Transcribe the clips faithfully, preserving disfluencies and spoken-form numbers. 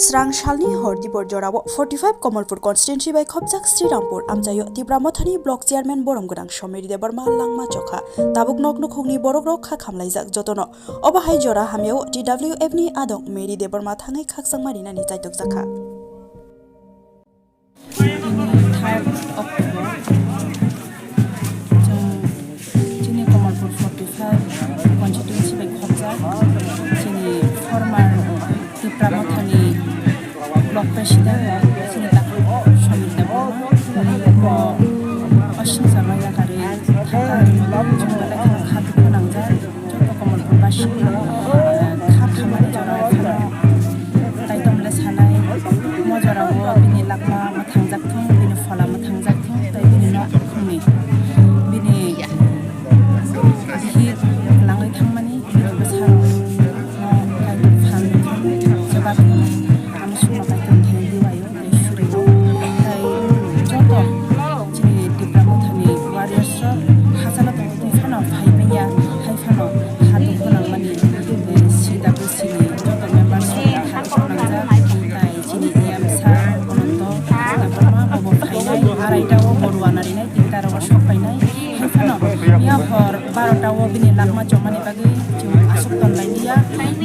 Srang salni hor dibor jorao forty five Kamalpur constituency bai khopjak Srirampur amchaio Tipra Mothani block chairman borom gwnang Somiri Debbarma langma chokha. Tabuk nok nukhungni borokrok kha khamlaijak jotono. Obo hai jora hamyao T W F ni adong Mary Debbarma thangwi khakchangma rinani chaitokjakha. Third October, chwng chini Kamalpur forty five constituency bai khopjak chini former Tipra Mothani block president chini Somiri Debbarma bo aswk jora yakarwi thangkha. Chwng belai kheno kha dukhu nangjak, joto Kamalpur basi, eh, kha khamani jora phano. Tai tongmole sanai, mo jorao bini lakma mwthangjak thung, bini phola mwthangjak thung, tai bini nok khungni, bini bihik langwi thangmani, bini bwsarokno kaitor phan jeba thwngmani, ano sukno kaitor thengwi diwaio. Surio. Tai joto chini Tipra Mothani warriors rok hachalo tongwi twi phano phai manya, hai phano kha dukhu nangmani, eh, C W C ni joto members rok kha dukhu nangjak. Tai chini E M sir Ananto Debbarma obo phainai, araita o boruana rinai, tinta rogo sok phainai. Hai phano miya hor barota o bini lakma chomani bagwi chwng aswk tonlai liya,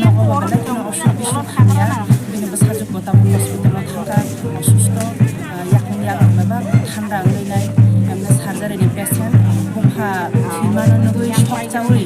nogo bo belai kheno osuk bisuk hamya, bini bwsajwk bo tabuk hospital o thangkha, asusto, ah, yakung yakung bebak thanda wngwi nai, emne surgery ni patient, bupha thwimano nugwi sok chaui,